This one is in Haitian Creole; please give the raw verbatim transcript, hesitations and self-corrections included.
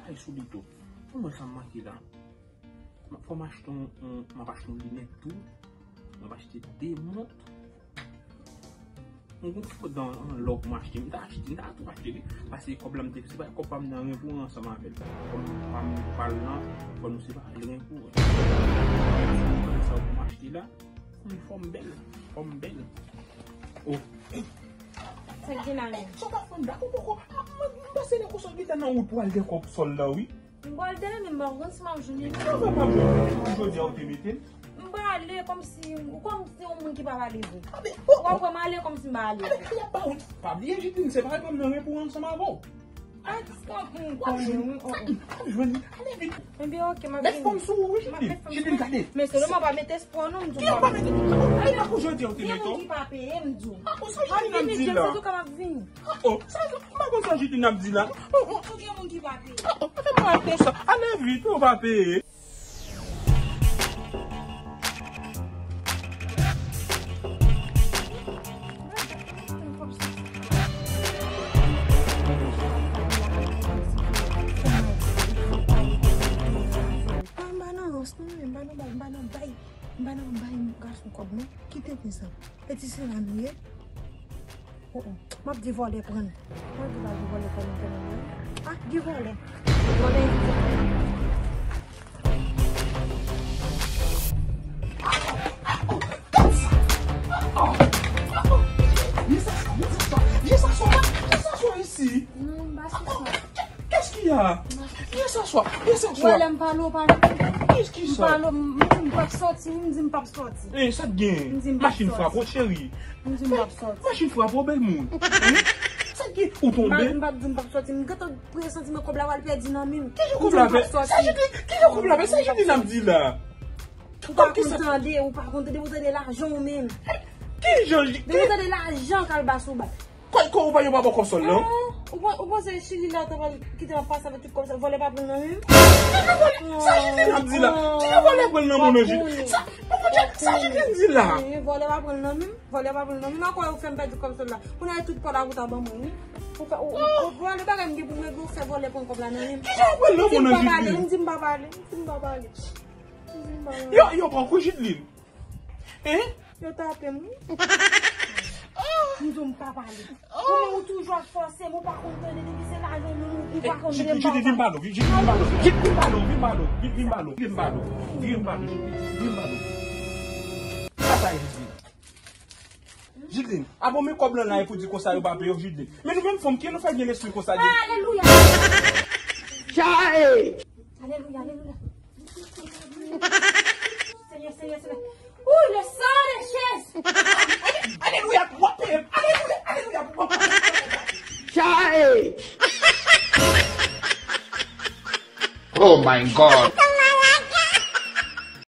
Ay, sou li tou. Pou mwen, sa m manke la. M ap fò m achte yon, yon, m ap achte yon linèt tou. M ap achte de mont. Mwen gon ti kòb nan, nan lò pou m achte. M ta achte, m ta tou achte li. Paske kòb la m te, se pa kòb pa m nan ren pou ren ansanm avè l. Kòb pa m pa l lan, fò nou separe l ren pou ren. Sa pou m achte la. Wi, fò m bèl. Fò m bèl. Oh. Sa k gen la menm? Sa w t ap fè m la? Ou poko. M panse lè konsa w gentan nan wout pou al dèyè kòb sòl la, wi. M pral dèyè, men m pa konn si m ap jwenn li. Ou pa p ap jwenn li. Jodi a ou te mete l. M prale kòmsi, kòmsi yon moun ki pa pale vre. W ap wè m ale kòmsi m pa ale vre. Pa bliye, Jidlin, se pa kòb nan ren pou ren ansanm avè w. Ah, m konnen, wi. Ap jwenn li. Ale vit. Ebyen, ok, m ap vini. Met fanm sou ou, wi, Jidlin. Jidlin, gade. Men sèlman pa met espwa non, m di w. Ki pa met espwa? Ay, pa pou jodi a ou te met. Gen moun ki pa peye, m di w. Ah, oh, sa Jidlin ap di la? Se tou ka m ap vini. Oh, oh, sa, m pa konn sa Jidlin ap di la. Oh, oh. Tou gen moun ki pa peye. Oh, oh, fè m mal konsa. Ale vit, ou pa peye. M pa nan rans non, m pa nan bay, m pa nan bay, m pa nan bay gason kòb non. Kite konsa. E ti se la nou ye? Oh, oh. M ap di vòlè pran l. M ap di vòlè pran l nan men mwen. Ah, di vòlè. Vòlè. Vye saswa, vye saswa, vye saswa, vye saswa isi. Non, m pa sou sa. Qu'est-ce qu'il y a? Vye saswa, vye saswa. Vòlè, m pale w pa. Qu'est-ce qui ça? M pale w, m, m p ap sòti, m di m p ap sòti. Eh, sa k gen? M di m p ap sòti. Machin frape w, cheri. M di m p ap sòti. Machin frape w, bèl moun. Sa k gen? Ou tonbe? M pa, m pa di m p ap sòti. M gentan presanti mwen kòb la pral pèdi nan men m. Ki jan kòb la pèdi? Sa Jidlin, ki jan kòb la pèdi? Sa Jidlin ap di la? Ou pa konn tande, ou pa konn tande, ou tande lajan ou menm. Ki jan? Depi ou tande lajan, kalbas ou bay. Kò, kò, ou pa, yo pa ba w kòb sòl, non? Ou pa, ou panse Chili la, ta pral kite m ap pase avèk tout kòb sa, vòlè pa pran l nan men m? Ki vòlè? Sa Jidlin ap di la? Ki vòlè pran l nan men w, non, Jidlin? Sa, sa Jidlin di la? Vòlè pa pran l nan men m? Vòlè pa pran l nan men m? Ankò ou fè m pèdi kòb sòl la. Kounye a tout pa la pou ta ban mwen, wi. Ou fè, ou, ou, ou, ou, le bagay m gen pou m regle, ou fè vòlè pran kòb la nan men m. Ki jan ou pran l nan men w, non, Jidlin? M di m pa pale, m di m pa pale, m di m pa pale. Yo, yo pran kou Jidlin. Hein? Yo tape m, wi. M di w m pa pale. Kòman ou toujou ap fòse m, ou pa konn tande depi se lajan nou, ou pa konn tande m pa pale. Jidlin, vin pale w, vin pale w, vin pale w, vin pale w, vin pale w, vin pale w, vin pale w, Jidlin, vin pale w. Sa sa ye, Jidlin? Jidlin, a bon, men kòb lan la e pou di konsa yo pa peye w, Jidlin. Men nou menm fanm, kijan nou fè gen lespri konsa, Jidlin? Alelouya! Chae! Alelouya, alelouya. Senyè, Senyè, Senyè. Ouh, le sang de Jésus! Alelouya, w ap peye m. Alelouya, alelouya, w ap peye m. Chae! Oh my God!